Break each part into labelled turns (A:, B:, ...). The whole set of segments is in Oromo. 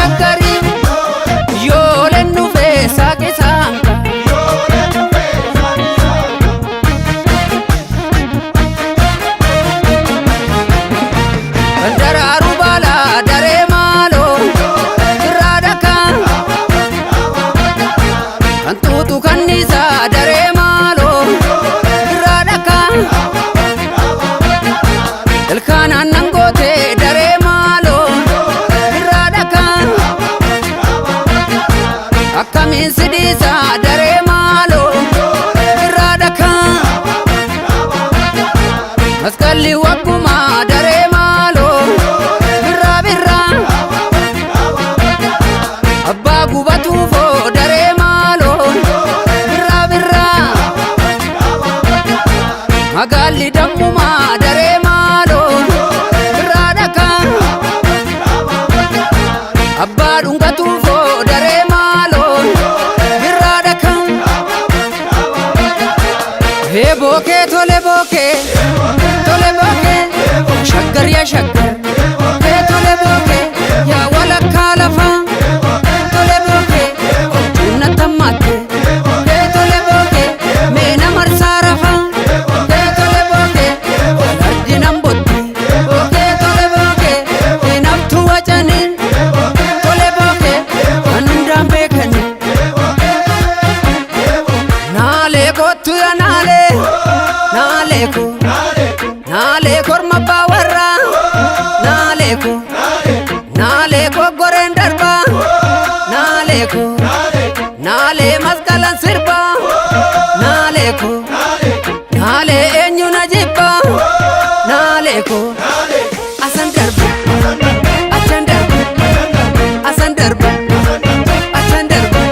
A: shaggari yooleen dhufee saaqisaanka. Daraaru baalaa daree maaloo irraa dhakaa kan tuutu kanniisaa daree maaloo irraa dhakaa ilkaan aannan gootee daree maaloo irraa dhakaa akkamiin sidhiisaa daree maaloo irraa dhakaa masqalli waggumaa daree maaloo birraa birraa abbaa gubatuufoo daree maaloo birraa birraa magaalli dammumaa daree maaloo birraa dhakaa abbaa dhungatuufoo daree maaloo birraa dhakaa hee bookee tole bookee tole bookee shaggar yaa shaggar hee tole bookee yaa walakkaa lafaa tole bookee juunna tammaatte hee tole bookee meena marsaa rafaa hee tole bookee walardi nan botti bookee tole bookee heenaftuu wacanii tole bookee kan hundaan beekanii. Naalee kottu yaa naalee naalee ko naalee korma abbaa warraa naalee ko naalee ko goreen darbaa naalee ko naalee masqalan sirbaa naalee ko naalee eenyu na jibbaa naalee ko asan darba achan darba asan darba achan darba.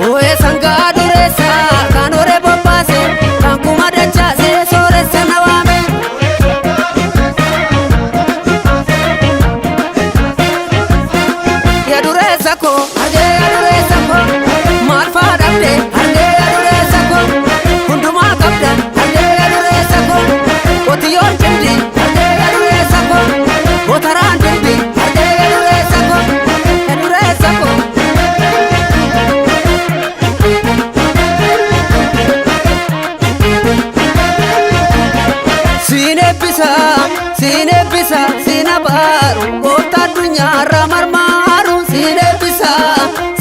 A: Ooyee sangaa dureessa kan horee bobbaase kan kuma dachaase sooressa na waame. Yaa dureessa koo argee yaa dureessa koo maal faa dhabde argee yaa dureessa koo hundumaa qabda argee yaa dureessa koo qotiyyoon cimdi argee yaa dureessa koo gootaraan dilbi argee yaa dureessa koo yaa dureessa koo. Siin eebbisa, siin eebbisa, siin abaaru, gooftaa addunyaarra marmaaru. Siin eebbisa,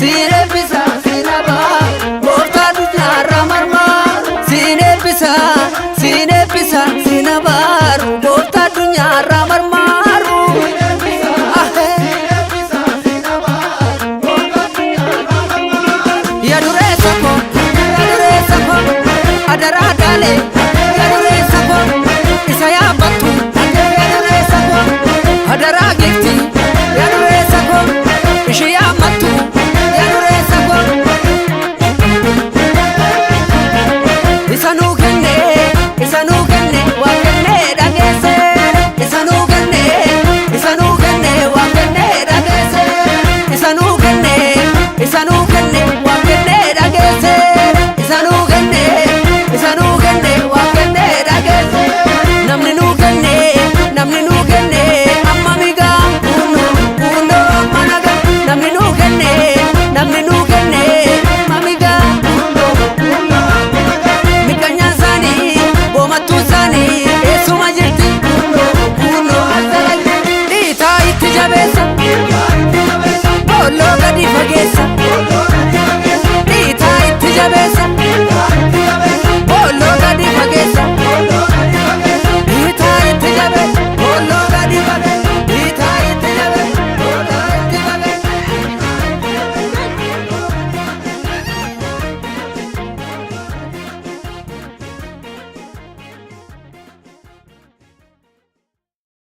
A: siin eebbisa, siin abaaru, gooftaa addunyaarra marmaaru. Siin eebbisa, siin eebbisa, siin abaaru, gooftaa addunyaarra marmaaru. Ahee. Yaa dureessa koo, yaa dureessa koo, adaraa daalee, yaa dureessa koo, isa yaabbattu, yaa dureessa koo, adaraa gifti, yaa dureessa koo, ishee yaammattu, yaa dureessa koo. Isa nuu kenne, isa nuu kenne, waa kenne dhageesse. Isa nuu kenne, isa nuu kenne, waa kenne dhageesse. Isa nuu kenne, isa nuu kenne, waa kenne dhageesse. Isa nuu kenne, isa nuu kenne, waa kenne dhageesse. Namni nuu kenne, namni nuu kenne, amma migaa kuno kuno amma nagaa. Namni nuu kenne, namni nuu kenne, amma migaa kuno kuno amma nagaa. Miqanyaan isaanii goomattuu isaanii eessuma jirti kuno dhiitaa itti jabeessa boolloo gadi fageessa dhiitaa itti jabeessa.